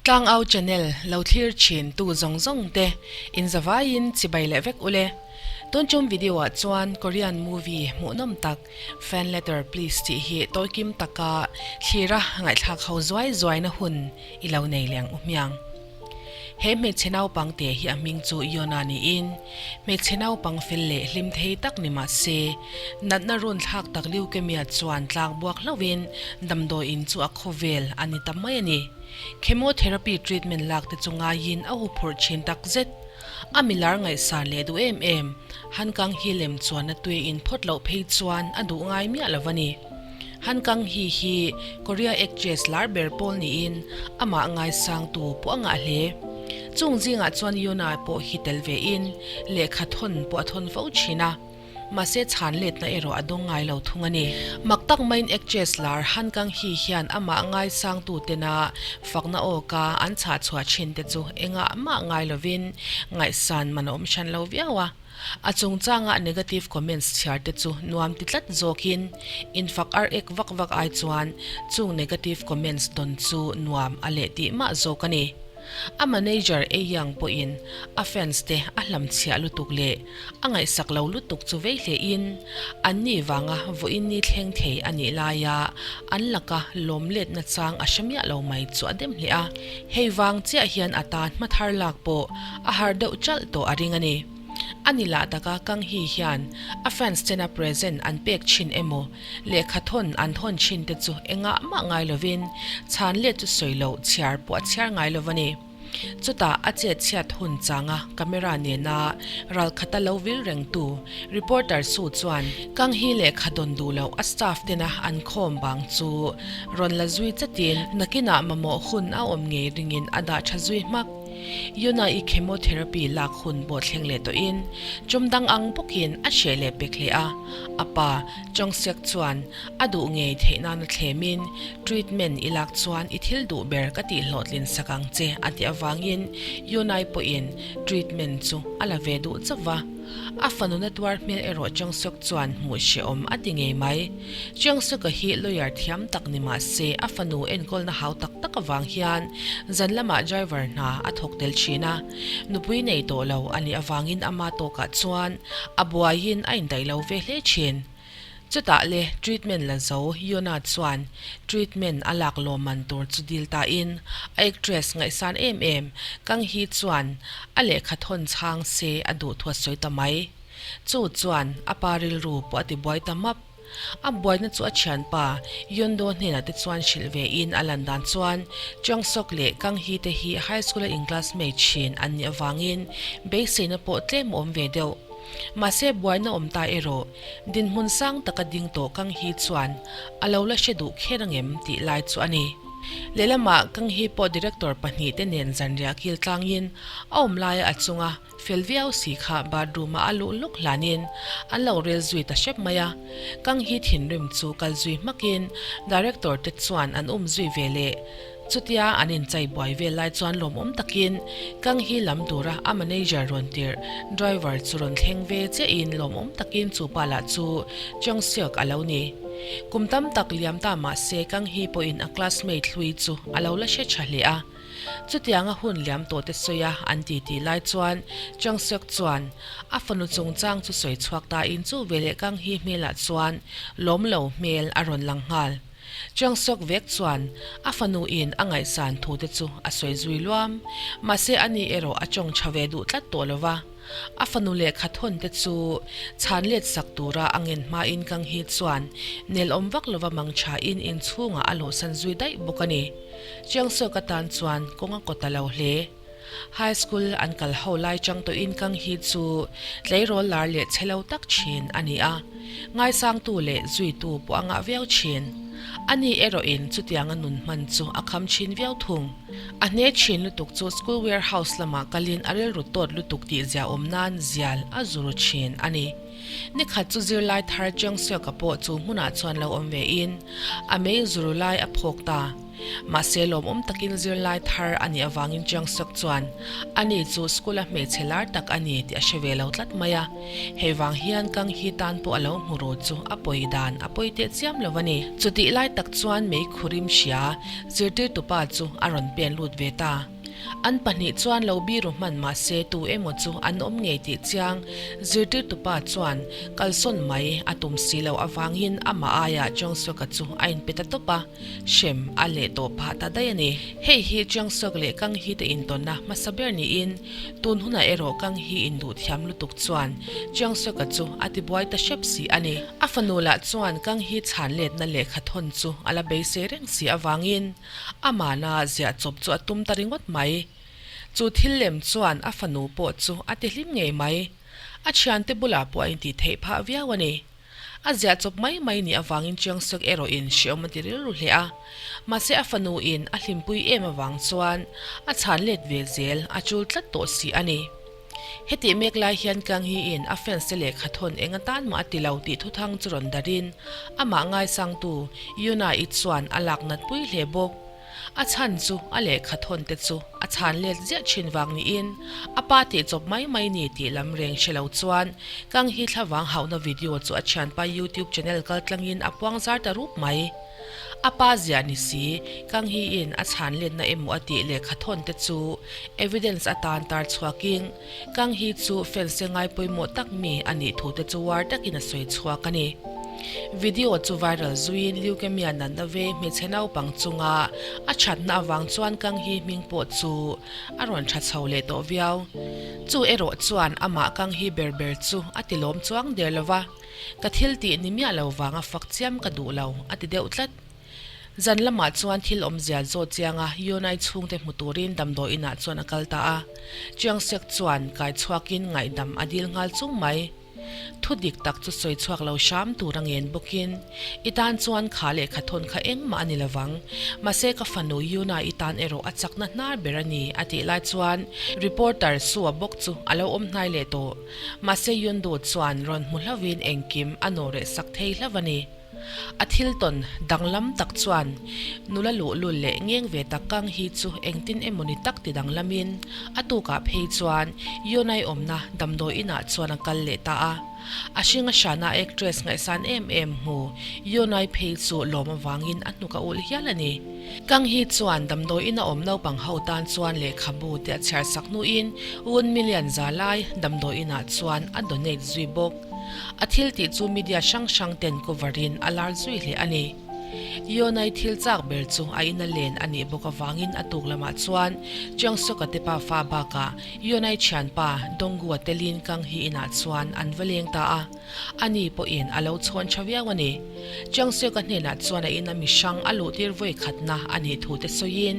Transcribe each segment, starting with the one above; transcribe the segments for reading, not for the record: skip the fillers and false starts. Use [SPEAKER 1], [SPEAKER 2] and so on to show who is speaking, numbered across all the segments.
[SPEAKER 1] Tlangau channel lo thlir thin tu zawng zawng te in zavaiin chibai leh vek ule. Tun tum video ah chuan Korean movie hmuhnawm tak Fan Letter Please tih hi tawikim taka thlira ngaihthlak ho zuai zuaina hun i lo nei leh ang u hmiang. He hmeichhe naupang te hi a hming chu Yona niin, hmeichhe naupang fel leh hlim thei tak ni mah se, natna run thlak tak leukemia chuan tlak buak hlauhin damdawiin chu a khawvel a ni ta mai a ni. Chemotherapy treatment lak te chu ngaiin a huphurh thin tak zet. A milar ngaihsan leh duh em em, Han Kang Hee lem chuan a tui in phawt loh phei chuan a duh ngai miah lo a ni. Han Kang Hee hi Korea actress lar ber pawl niin amah ngaisangtu pawh a ngah hle. Chung zingah chuan Yoona pawh hi tel ve in lehkha thawn pawh a thawn fo thin a, mahse chhan letna erawh a dawng ngai lo thung a ni. Mak tak maiin actress lar Han Kang Hee hian amah ngaisangtu tena fakna awka an chhah chhuah thin te chu engah mah ngai lovin ngaihsan man a awm hran lo viau a. A chungchanga negative comments chhiar te chu nuam ti tlat zawkin infak ar ek vak vak ai chuan chung negative comments dawn chu nuam a leh tih mah zawk a ni. A manager A Young pawhin a fans te a hlamchhiah lutuk leh a ngaihsak lo lutuk chu vei hlein anni vanga vawiin ni thleng thei a nih laia an laka lawm letna chang a hre miah lo mai chu a dem hle a. Hei vang chiah hian a tan hma thar lak pawh a har deuh chalh tawh a ring a ni. A ni lah taka Kang Hee hian a fans tena present an pek thin emaw lehkha thawn an thawn thin te chu engah mah ngai lovin chhan let chu sawi loh chhiar pawh a chhiar ngai lo a ni. Chutah a chet chhiat hun changa camera nena ralkhata lo vil rengtu reporter Su chuan Kang Hee lehkha dawn duh loh a staff tena an khawm bang chu rawn la zui chatin nakinah mamawh hun a awm ngei ringin a dah tha zui hmak. Yuna-i chemotherapy lak hun pawh thleng leh tawhin chawm dang ang bawkin a hreh leh pek hle a, a pa Chawngsiak chuan a duh ngei theih nana thlemin treatment i lak chuan i thil duh ber ka tih hlawhtlin sak ang che a tih avangin Yuna-i pawhin treatment chu a la ve duh chauh va. A fanu na tuar hmel erawh Chawngsiak chuan hmuh hrehawm a ti ngei mai. Chiangsuka hi lawyer thiam tak ni mah se a fanu enkawlna hau tak tak avang hian zan lamah driver hna a thawk tel thin a, nupui nei tawh lo a nih avangin ama tawkah chuan a buaiin a indaih lo ve hle thin. Chutah le treatment la zo Yona chuan treatment a lak lawmman tur chu dil tain a actress ngaihsan em em Kang Hee chuan a lehkha thawn chhang se a duh thu a sawi ta mai. Chu chuan a pa rilru pawh a tibuai ta map. A buaina chu a thianpa Yondo hnenah te chuan hrilh ve in a lan dan chuan Chiang Sok leh Kang Hee te hi high school a in classmate thin an nih avangin beiseina pawh tlem a awm ve deuh. Mahse buaina awm ta erawh dinhmun sang taka ding tawh Kang Hee chuan a lo la hre duh kher angem tih lai chu a ni. Lehlamah Kang Hee pawh director pahnihte nen zanriah kil tlangin a awm laia a chunga Fel viau si kha bathroom ah a luh luk hlanin an lo rel zui ta hrep mai a, Kang hi thinrim chu kal zui hmakin director te chuan an um zui ve leh. Chutia an inchai buai vel lai chuan lawmawm takin Kang hi lam tura a manager rawn tirh driver chu rawn thleng ve chiahin lawmawm takin chu pa lah chu Cheong Seok a lo ni. Kum tam tak liam ta mahse Kang hi pawhin a classmate hlui chu a lo la hre tha hle a. Chutianga hun liam tawh te sawi a an ti tih lai chuan Chiang Seok chuan a fanu chungchang chu sawi chhuak ta in chu veleh Kang Hee hmelah chuan lawm lo hmel a rawn lang nghal. Chiang Seok vek chuan a fanu in a ngaihsan thu te chu a sawi zui luam. Mahse ani erawh a tawng tha ve duh tlat tawh lo va. A fanu lehkha thawn te chu chhan let sak tura a ngen hmain Kang Hee chuan nel awm vak lova mang tha in inchhungah a lawhsan zui daih bawk a ni. Chiangsuak atan chuan kawng a kaw ta lo hle. High school an kal ho lai chang tawhin Kang Hee chu tleirawl lar leh chhe lo tak thin a ni a, ngaisangtu leh zuitu pawh a ngah viau thin. Ani erawhin chutianga nun hman chu a kham thin viau thung. A hne thin lutuk chu school warehouse lamah kalin a rilru tawt lutuk tih zia awm nan zial a zuru thin a ni. Ni khat chu zirlai thar Chiangsuaka pawh chu hmunah chuan lo awm ve in a mei zuru lai a phawk ta. Mahse lawmawm takin zirlai thar a nih avangin Chiang Seok chuan ani chu school a hmeichhe lar tak a ni tih a hre ve lo tlat mai a. Hei vang hian Kang Hee tan pawh a lo hmu ru chu a pawi dan a pawi teh chiam lo a ni. Chutih lai tak chuan meikhurim hria zirtirtupa chu a rawn pen lut ve ta. An pahnih chuan lo biru hman mah se tu emaw chu an awm ngei tih chiang zirtirtupa chuan kalsawn mai a tum si loh avangin amah aiah Jeong-seok-a chu a inpe ta tawp a, hrem a leh tawh phah ta daih a ni. Hei hi Jeong-seok leh Kang Hee te intawnna hmasa ber niin tun hunah erawh Kang Hee induh thiam lutuk chuan Jeong-seok-a chu a tibuai ta hrep si a ni. A fanu lah chuan Kang Hee chhan letna lehkha thawn chu a la beisei reng si avangin Amana ziah chawp chu a tum ta ringawt mai. Chu thil lem chuan a fanu pawh chu a ti hlim ngei mai. A thiante bulah pawh a intih theih phah viau a ni. A ziah chawp mai mai nih avangin Chiangsek erawhin hreawm a ti rilru hle a. Mahse a fanu in a hlimpui em avang chuan a chhan let ve zel a chul tlat tawh si a ni. Hetih mek lai hian Kang Hee in a fans te lehkha thawn eng atan mah a ti lo tih thuthang chu rawn darin amah ngaisangtu Yuna i chuan a lak nat pui hle bawk. A chhan chu a lehkha thawn te chu a chhan let ziah thin vang niin a pa tih chawp mai mai ni tih lam reng hre lo chuan Kang Hee thlavang hauhna video chu a thianpa YouTube channel kaltlangin a puang zar ta rup mai. A pa ziah ni si, Kang Hee in a chhan letna emaw a tih lehkha thawn te chu evidence atan tar chhuakin Kang Hee chu fans-e ngai pawimawh tak mi a nih thu te chu uar takin a sawi chhuak a ni. Video chu viral zuiin leukemia natna vei hmeichhe naupang chunga a thatna avang chuan Kang Hee hming pawh chu a rawn tha chho leh tawh viau. Chu erawh chuan amah Kang Hee ber ber chu a ti lawm chuang der lo va. Ka thil tih ni miah lo vanga fak chiam ka duh lo, a ti deuh tlat. Zan lamah chuan thil awmzia zawt chianga Yonai chhungte hmu turin damdawi inah chuan a kal ta a. Chiangsek chuan kai chhuakin ngaihdam a dil nghal chung mai. Thu dik tak chu sawi chhuak lo hram tur a ngen bawkin, I tan chuan kha lehkha thawn kha engmah a ni lovang. Mahse ka fanu Yuna i tan erawh a chakna hnar ber a ni, a tih lai chuan reporter Sua bawk chu a lo awm hnai leh tawh. Mahse Yundu chuan rawn hmu hlauhin engkim a nawh reh sak thei hlauh a ni. A thil tawn danglam tak chuan nula luhlul leh ngeng ve tak kang hi chu engtin emaw ni tak ti danglamin a tukah phei chuan Yunai awmna damdawi inah chuan a kal leh ta a. A hring a hrana actress ngaihsan em em hmu Yunai phei chu lawm avangin a hnuk a ulh hial a ni. Kang hi chuan damdawi ina awm naupang ho tan chuan lehkhabu te a chhiar sak hnuin un million za lai damdawi inah chuan a donate zui bawk. A thil tih chu media hrang hrang ten cover in a lar zui hle a ni. Yonai thil chak ber chu a ina len a nih bawk avangin a tuk lamah chuan Chiangsoka te pafa bakah Yonai thianpa Donggu-a telin Kang hi inah chuan an va leng ta a. Ani pawhin a lo chhawn tha viau a ni. Chiangsuika hnenah chuan a ina mihrang a luhtir vawi khatna a nih thu te sawiin,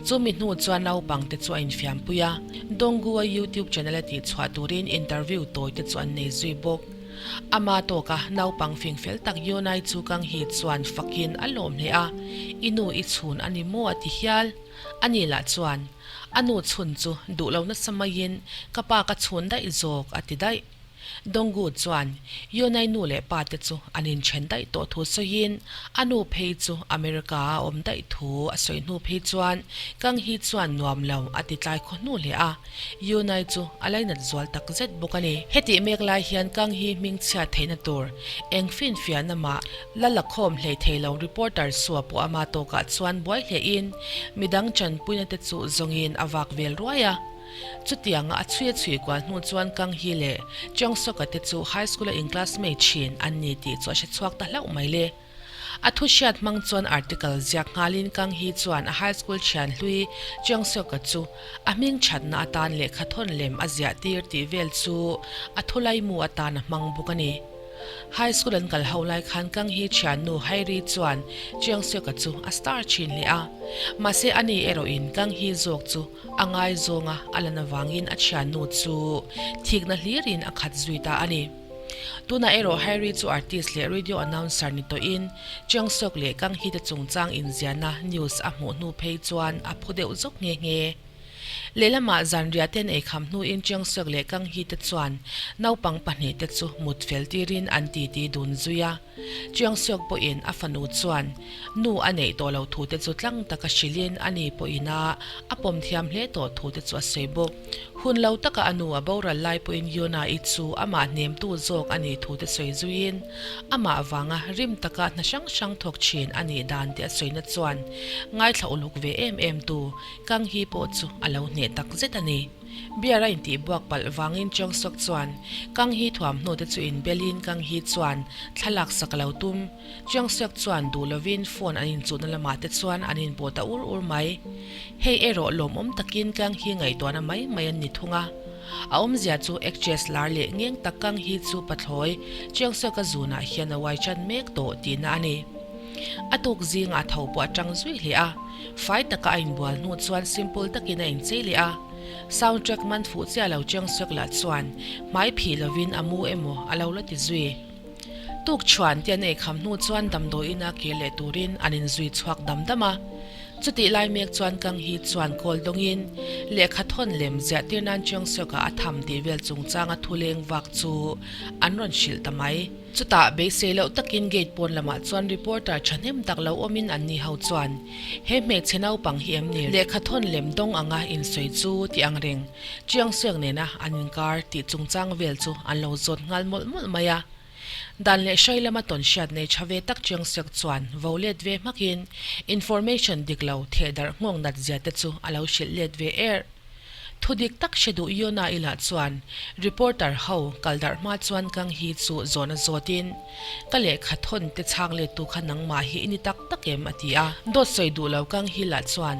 [SPEAKER 1] chumi hnu chuan naupang te chu a infiampui a. Donggu-a YouTube channel a tihchhuah turin interview tawi te chu an nei zui bawk. Ama tawka naupang fing fel tak Yonai chu Kang Hee chuan fakin a lawm hle a, I nu i chhun a ni maw a ti hial. Ani lah chuan, A nu chhun chu duh lo nasa maiin ka pa ka chhun daih zawk a ti daih. Donggu chuan Yonai nu leh pa te chu an inthen daih tawh thu sawiin a nu phei chu America a awm daih thu a sawi hnu phei chuan Kang Hee chuan nuam lo a ti tlai khaw hnu hle a, Yonai chu a lainat zual tak zet bawk a ni. Hetih mek lai hian Kang Hee hming chhiat theihna tur eng finfiahna mah la lakhawm hlei thei lo reporter sua pawh ama tawkah chuan buai hlehin midang chanpuina te chu zawngin a vak vel ruai a. Chutianga a chhui a chhui kual hnu chuan Kang Hee leh Cheong Seok-a te chu high school-a in classmate thin an ni tih chu a hre chhuak ta hlauh mai le. A thu hriat hmang chuan article ziak nghalin Kang Hee chuan a high school thian hlui Cheong Seok-a chu a hming thatna atan lehkha thawn lem a ziah tir tih vel chu a thu laimu atan a hmang bawk a ni. High school an kal ho lai khan Kang Hee thiannu Hairi chuan Cheong Seok-a chu a star thin hle a. Mahse ani erawhin Kang Hee zawk chu A ngaizawnga a lan avangin a thiannu chu thikna hlirin a khat zui ta a ni. Tunah erawh Harry chu artist leh radio announcer ni tawhin Cheong Seok leh Kang Hee te chungchang inziahna news a hmuh hnu phei chuan a phu deuh zawk nghe nghe. Lehlamah zanriah ten eikham hnuin Chiangsuak leh Kanghi te chuan naupang pahnihte chu mut fel tirin an titi dun zui a. Chiangsuak pawhin a fanu chuan nu a neih tawh loh thute chu tlang taka hrilhin a ni pawhin a a pawm thiam hle tawh thute chu a sawi bawk. Hun lo taka a nu a boral lai pawhin Yuna-i chu amah hnemtu zawk a nih thute sawi zuiin amah vanga rim taka hna hrang hrang thawk thin a nih dan te a sawina chuan ngaithla uluk ve em em tu Kanghi pawh chu a lo hneh tak zet a ni. Beer a intih buak palh vangin Cheongsok chuan Kanghi thuamhnaw te chu inbelin Kanghi chuan thlalak sak a lo tum. Cheongsok chuan duh lovin phone an inchuhna lamah te chuan an inpawh ta ur ur mai. Hei erawh lawmawm takin Kanghi ngaihtuahna mai mai an ni thung a. A awmzia chu actress lar leh ngeng tak Kanghi chu pathlawi Cheongsok-a zunah hian a uai chan mek tawh tihna a ni. A tuk zingah a tho pawh a tang zui hle a. Fai taka a inbual hnu chuan simple takin a inchei leh a, sound track man fuh chiah lo Chiang Suk lah chuan hmai phih lovin a mu emaw a lo la ti zui. Tuk chhuan te an eikham hnu chuan damdawiin a kir leh turin an inzui chhuak dam dam a. Chutih lai mek chuan Kang Hee chuan call dawngin lehkha thawn lem ziah tir nan Chiang Suk-a a tham tih vel chungchanga thu leng vak chu an rawn hrilh ta mai. Chutah beisei loh takin gate pawn lamah chuan reporter thahnem tak lo awmin an ni ho chuan he hmeichhe naupang hi em ni lehkha thawn lem dawng anga insawi chu tih ang reng Chiang Suek nena an inkar tih chungchang vel chu an lo zawt nghal mawlh mawlh mai a. Dan leh hrai lama tawn hriat nei tha ve tak Chiang Suek chuan vo let ve hmakin information dik lo thehdarh nghawng nat zia te chu a lo hrilh let ve erh. Thu dik tak hre duh Yona ilah chuan reporter ho kal darh hma chuan Kang Hee chu zawhna zawtin, Ka lehkha thawn te chhang lettu kha nangmah hi i ni tak tak em? a ti a. Dawt sawi duh lo Kang Hee lah chuan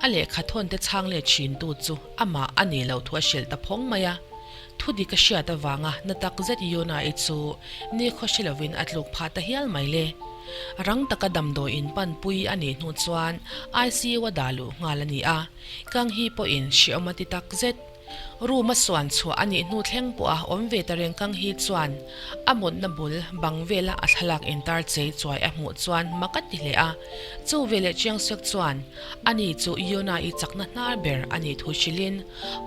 [SPEAKER 1] a lehkha thawn te chhang let thintu chu amah a nih loh thu a hrilh ta phawng mai a. Thu dik a hriat avanga na tak zet Yona i chu nikhaw hre lovin a tluk phah ta hial mai le. Rang taka damdawi in panpui a nih hnu chuan ICU a dah luh nghal a ni a. Kang hi pawhin hreawm a ti tak zet. Room a suan chhuah a nih hnu thleng pawha awm ve ta reng Kang hi chuan a mutna bul bang vela a thlalak intar chei chuai a hmuh chuan mak a ti hle a. Chu veleh Chiang Sek chuan ani chu Yona-i chakna hnar ber a nih thu hrilhin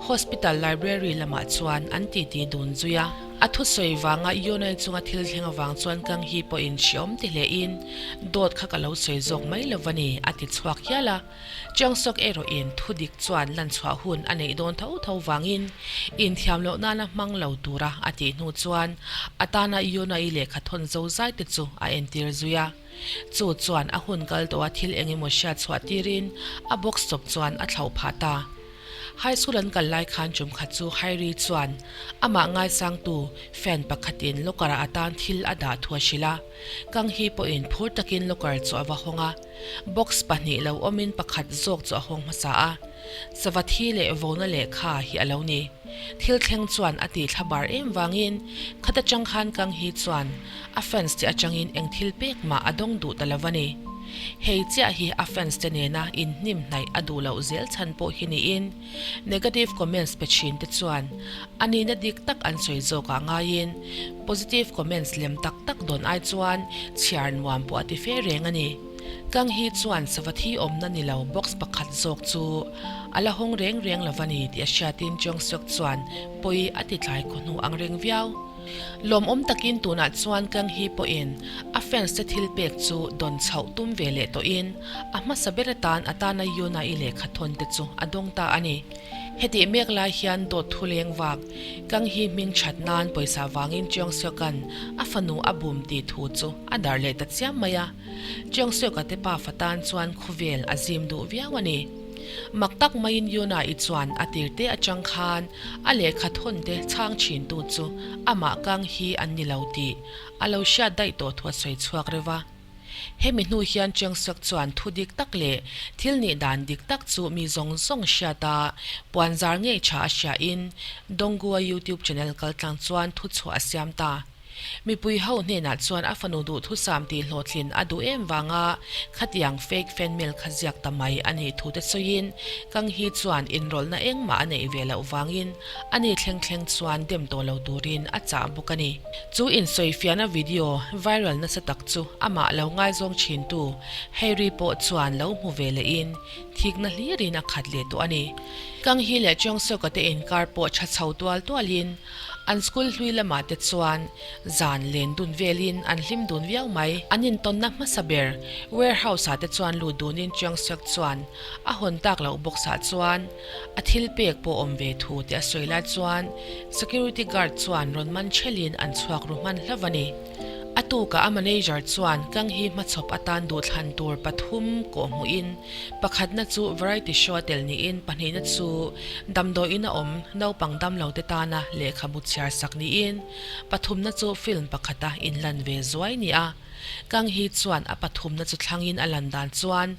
[SPEAKER 1] hospital library lamah chuan an titi dun zui a. A thusawi vanga Yona-i chunga thil thleng avang chuan Kang hi pawhin hreawm ti hlein dawt kha ka lo sawi zawk mai lo va ni a ti chhuak hial a. Chiangsawk erawhin thu dik chuan lan chhuah hun a neih dawn tho tho vangin inthiam loh nana hmang lo tura a tih hnu chuan a tana Yona-i lehkha thawn zo zai te chu a entir zui a. Chu chuan a hun kal tawha thil eng emaw hriat chhuah tirin a box chawp chuan a thlauh phah ta. High school an kal lai khan tum khat chu Hairi chuan amah ngaisangtu fan pakhatin locker-ah atan thil a dah thu a hrilh a. Kanghi pawhin phur takin locker chu a va hawng a. Box pahnih lo awmin pakhat zawk chu a hawng hmasa a, sava thi leh vona lehkha hi a lo ni. Thil thleng chuan a tih thla bar em vangin khat atang khan Kang Hee chuan a fans te atangin eng thil pek mah a dawng duh ta lo a ni. Hei chiah hi a fans te nena inhnim hnaih a duh loh zel chhan pawh hi niin negative comments pe thin te chuan a nihna dik tak an sawi zawkah ngaiin positive comments lem tak tak dawn ai chuan chhiar nuam pawh a ti fe reng a ni. Kang hi chuan sava thi awmna ni lo box pakhat zawk chu a la hawng reng reng lo va ni tih a hriatin Jong Seok chuan pawi a ti tlai khawhnu ang reng viau. Lawmawm takin tunah chuan Kang Hee pawhin a fans te thil pek chu dawn chhoh tum ve leh tawhin a hmasa ber atan a tana Yuna-i lehkha thawn te chu a dawng ta a ni. Hetih mek lai hian dawt thu leng vak Kang Hee hming that nan pawisa vangin Cheong Seok-a'n a fanu a bum tih thu chu a darh leh ta chiam mai a. Cheong Seok-a te pafa tan chuan khawvel a zim duh viau a ni. Mak tak maiin Yuna-i chuan a tirte atang khan A lehkha thawn te chhang thintu chu amah kang hi an ni lo tih a lo hriat daih tawh thu a sawi chhuak reuh a. Hemi hnu hian Chengsak chuan thu dik tak leh thil nih dan dik tak chu mi zawng zawng hriat a, puan zar ngei tha a hriain Dongua YouTube channel kaltlang chuan thu chhuah a siam ta. Mipui ho hnenah chuan a fanu duhthusam tih hlawhtlin a duh em vanga khatiang fake fan mail kha ziak ta mai a nih thu te sawiin Kang Hee chuan inrawlhna engmah a neih ve loh vangin a ni thleng thleng chuan dem tawh lo turin a chah bawk a ni. Chu insawifiahna video viral nasa tak chu amah lo ngaizawng thintu Harry pawh chuan lo hmu ve lehin thikna hlirin a khat leh tawh a ni. Kang Hee leh Cheong Seok-a te inkar pawh tha chho tual tualin An school hlui lamah te chuan zan len dun velin an hlim dun viau mai. An intawnna hmasa ber warehouse ah te chuan lut dunin Chiang Seok chuan a hawn tak loh box ah chuan a thil pek pawh awm ve thu tih a sawi lai chuan security guard chuan rawn man thelin an chhuak ru hman hlauh a ni. A tukah a manager chuan Kang hi hmachhawp atan duhthlan tur pathum kawh hmuhin Pakhatna chu variety show a tel niin pahnihna chu damdawiin a awm naupang damlo te tana lehkhabu chhiar sak niin pathumna chu film pakhata inlan ve zuai ni a. Kang hi chuan a pathumna chu thlangin a lan dan chuan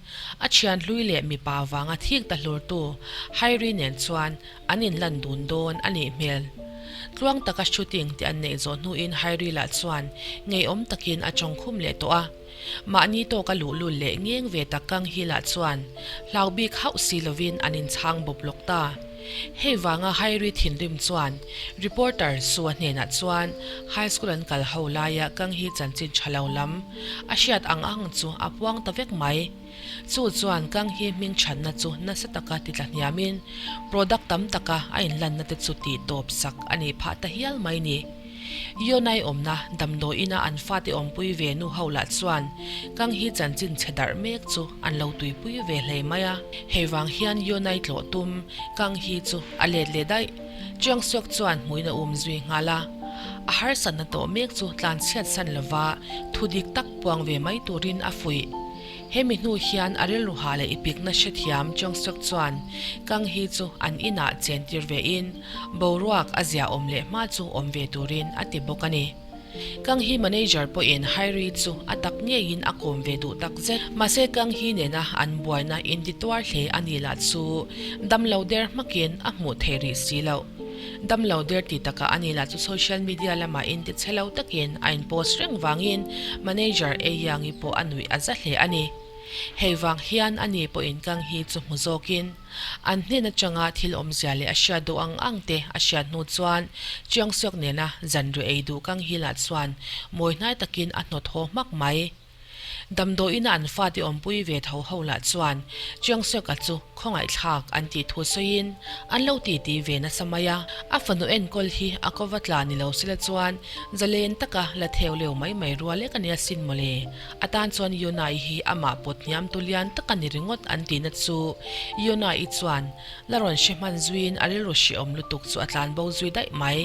[SPEAKER 1] a thian hlui leh mipa vanga thik ta hlurtu Hairi nen chuan an inlan dun dawn a nih hmel. Tluang taka shooting te an neih zawh hnuin Hairi lah chuan ngeiawm takin a tawngkhum leh tawh a. Mahni tawka luhlul leh ngeng ve tak Kang Hila chuan hlau bik hauh si lovin an inchhang bawp lawk ta. Hei vanga Hairi thinrim chuan reporter Sua hnenah chuan high school an kal ho laia Kang Hi chanchin tha lo lam a hriat ang ang chu a puang ta vek mai. Chu chuan Kang Hi hming thatna chu nasa taka titla hniamin product tam taka a inlanna te chu tih tawp sak a nih phah ta hial mai ni. Yonai awmna damdawiina an fate awmpui ve nu ho lah chuan Kang hi chanchin chhe darh mek chu an lo tuipui ve hle mai a. Hei vang hian Yonai tlawh tum Kang hi chu a let leh daih. Chiang Seok chuan hmuin a um zui nghal a. A harsatna tawh mek chu tlanchhiat san lova thu dik tak puang ve mai turin a fuih. Hemi hnu hian a rilru ha leh ipikna hrethiam Chiang Seok chuan Kang hi chu an inah chentir vein Boruak a zia awm leh hma chu awm ve turin a ti bawk a ni. Kang hi manager pawhin Hairi chu a tak ngeiin a kawm ve duh tak zet. Mahse Kang hi nena an buaina inti tuar hle a ni lah chu damlo der hmakin a hmuh theih rih si loh. Damlo der ti takah a ni lah chu social media lamah inti chhe lo takin a inpost reng vangin manager Eyangi pawh a nuih a za hle a ni. Hei vang hian a ni pawhin Kang hi chu hmu zawkin An hnen atanga thil awmzia leh a hriat duh ang ang te a hriat hnu chuan Chiang Seok nena zanriah ei duh Kang Hee lah chuan mawi hnai takin a hnawt haw hmak mai. Damdawiina an fate awmpui ve tho ho lah chuan Chiang Seok-a chu khawngaihthlak an tih thu sawiin an lo titi ve nasa mai a. A fanu enkawl hi a kova tla ni lo sela chuan zalen taka la theu leu mai mai rual lek a nia sin mawle. A tan chuan Yona-i hi amah pawt hniam tu lian tak a ni ringawt an tihna chu Yona-i chuan la rawn hre hman zuiin a rilru hrehawm lutuk chu a tlan bo zui daih mai.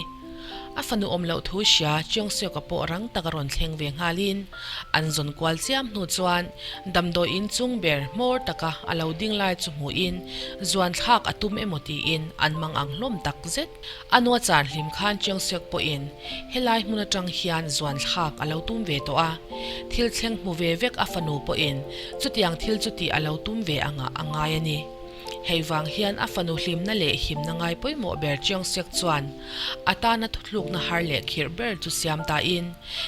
[SPEAKER 1] A fanu awm loh thu hria Cheong Seok-a pawh rang tak a rawn thleng ve nghalin an zawn kual chiam hnu chuan damdawi in chung ber hmawr taka a lo ding lai chu hmuhin zuan thlak a tum emaw tiin an mang ang hlawm tak zet. A nua chan hlim khan Chiang Seok pawhin helai hmun atang hian zuan thlak a lo tum ve tawh a, thil thleng hmu ve vek a fanu pawhin chutiang thil chu tih a lo tum ve angah a ngai a ni. Hei vang hian a fanu hlimna leh himna ngai pawimawh ber Chiang Seok chuan a tana thuthlukna har leh khirh ber chu siam tain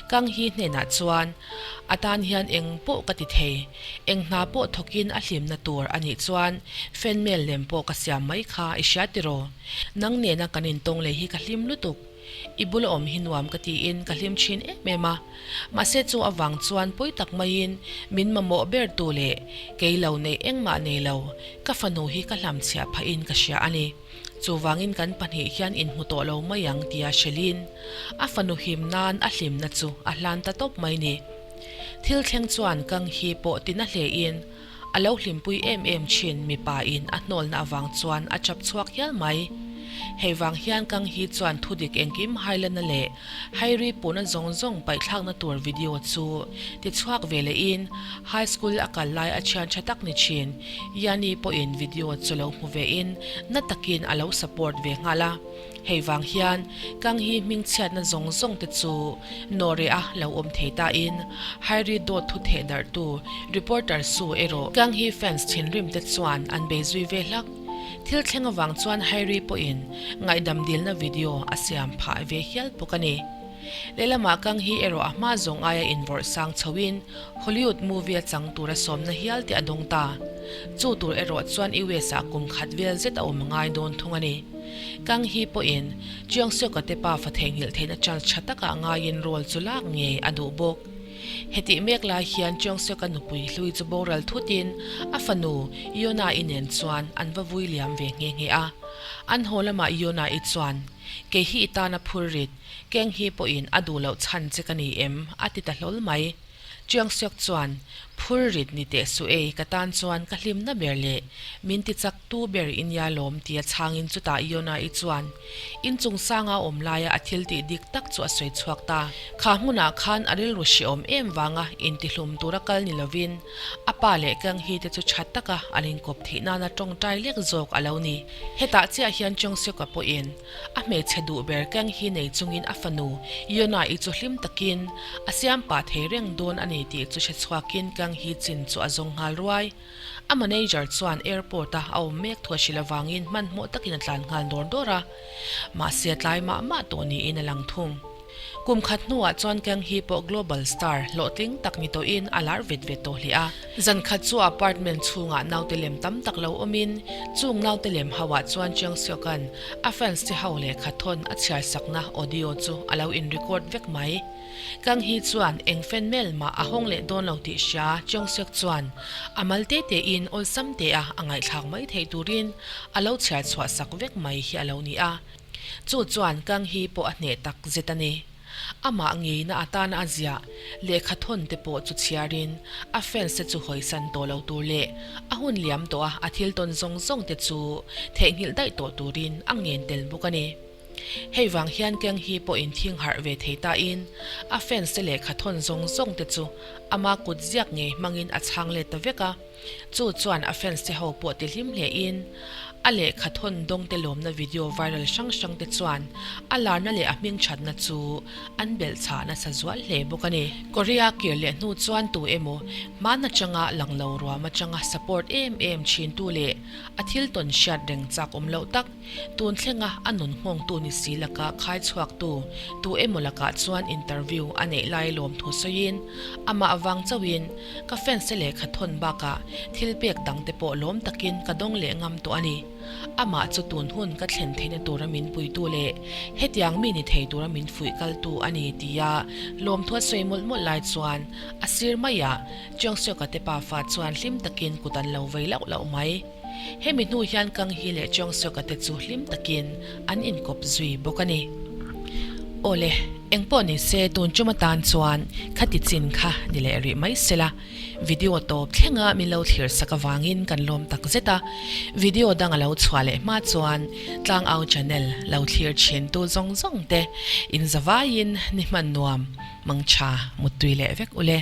[SPEAKER 1] Kang Hee hnenah chuan a tan hian eng pawh ka ti thei, eng hna pawh thawkin a hlimna tur a nih chuan fan mail lem pawh ka siam mai kha i hria tiraw? Nang nena kan intawng leh hi ka hlim lutuk. I bula awm hi nuam ka tiin ka hlim thin em em a. Mahse chu avang chuan pawi tak maiin min mamawh ber tu leh kei lo neih engmah nei lo ka fanu hi ka hlamchhiah phahin ka hria a ni. Chuvangin kan pahnih hian inhmu tawh lo mai ang tia hrilhin a fanu him nan a hlimna chu a hlan ta tawp mai ni. Thil thleng chuan Kang hi pawh tina hlein A lo hlimpui em em thin mipa in a hnawlna avang chuan a chap chhuak hial mai. Hei vang hian Kang Hee chuan thudik engkim hailana leh Hairi puhna zawng zawng paihthlakna tur video chu ti chhuak ve lehin high school a kal lai a thian tha tak ni thin Yani pawhin video chu lo hmu vein na takin a lo support ve nghal a. Hei vang hian Kang hi hming chhiatna zawng zawng te chu nawhreh a lo awm thei ta in Hairi dawt thu theh darh tu reporter Su erawh Kang hi fans thinrim te chuan an bei zui ve hlak. Thil thleng avang chuan Hairi pawhin ngaihdam dilna video a siam phah ve hial bawk a ni. Lehlamah Kang Hee erawh a hma zawng aia invawrh sang chhoin Hollywood movie a chang tura sawmna hial te a dawng ta. Chu tur erawh chuan US ah kum khat vel zet a awm a ngai dawn thung a ni. Kang Hee pawhin Jeong Seok-a te pa fa theihnghilh theihna chance tha takah ngaiin role chu lak ngei a duh bawk. Hetih mek lai hian Jeong Seok-a nupui hlui chu boral thutin a fanu Yoona-i nen chuan an va vui liam ve nghe nghe a. An haw lamah Yoona-i chuan, Kei hi i tana phur rit, Keng hi pawhin a duh loh chhan che ka ni em? a ti ta hlawl mai. Chiang Seok chuan, Phur rit ni teh suh ei, ka tan chuan ka hlimna ber leh min ti chak tu ber i nia lawm tia chhangin chutah Yona-i chuan inchung sanga awm laia a thil tih dik tak chu a sawi chhuak ta. Kha hmunah khan a rilru hrehawm em vanga intihlum tura kal ni lovin a pa leh Kang Hee te chu tha taka an inkawp theih nana tawngtai lek zawk a lo ni. Hetah chiah hian Chiang Seok-a pawhin A hmeichhe duh ber Kang hi nei chungin a fanu Yona-i chu hlim takin a siam pah thei reng dawn a ni tih chu hre chhuakin Kang Hee chin chu a zawng nghal ruai. A manager chuan airport-a a awm mek thu a hrilh avangin hmanhmawh takin a tlan nghal dawr dawr a, mahse a tlai mah mah tawh niin a lang thung. Kum khat hnuah chuan Kang Hee pawh global star hlawhtling tak ni tawhin a lar vet vet tawh hle a. Zan khat chu apartment chhungah naute lem tam tak lo awmin chung naute lem ho ah chuan Chiang Seok-a'n a fans te ho lehkha thawn a chhiar sakna audio chu a lo in record vek mai. Kang Hee chuan eng fan mail mah a hawng leh dawn lo tih hria Chiang Seok chuan a mal te te in awlsam te a a ngaihthlak mai theih turin a lo chhiar chhuah sak vek mai hi a lo ni a. Chu chuan Kang Hee pawh a hneh tak zet a ni. Amah ngeina atana a ziah lehkha thawn te pawh chu chhiarin a fans te chu hawisan tawh lo tur leh a hun liam tawh a a thil tawn zawng zawng te chu theihnghilh daih tawh turin a ngen tel bawk a ni. Hei vang hian Kang Hee pawh inthing harh ve thei tain a fans te lehkha thawn zawng zawng te chu ama kut ziak ngei hmangin a chhang let ta vek a. Chu chuan a fans te ho pawh ti hlim hle in a lehkha thawn dawng te lawmna video viral hrang hrang te chuan a larna leh a hming thatna chu an belh chhah nasa zual hle bawk a ni. Korea kir leh hnu chuan tu emaw hman atanga lang lo ruam atanga support em em thin tu leh a thil tawn hriat reng chak awm loh tak Tun thlenga a nun nghawngtu ni si laka khai chhuaktu tu emaw lakah chuan interview a neih lai lawmthu sawiin amah avang chauhin ka fans te lehkha thawn bakah thil pek dang te pawh lawm takin ka dawng leh ngam tawh a ni. Amah chu tun hun ka thlen theihna tura min puitu leh hetiang mi ni thei tura min fuih kaltu a ni tia lawmthu a sawi mawlh mawlh lai chuan a sir maiah Jeongseok-a te pafa chuan hlim takin kut an lo vei lauh lauh mai. Hemi hnu hian Kang Hee leh Cheong Seok-a te chu hlim takin an inkawp zui bawk a ni. Awle, engpawh ni se tun tum atan chuan khati chin kha ni leh rih mai sela, video tawp thlenga min lo thlir sak avangin kan lawm tak zet a, video dang a lo chhuah leh hma chuan Tlangau channel lo thlir thin tu zawng zawng te inzavaiin ni hman nuam mangtha muttui leh vek ule.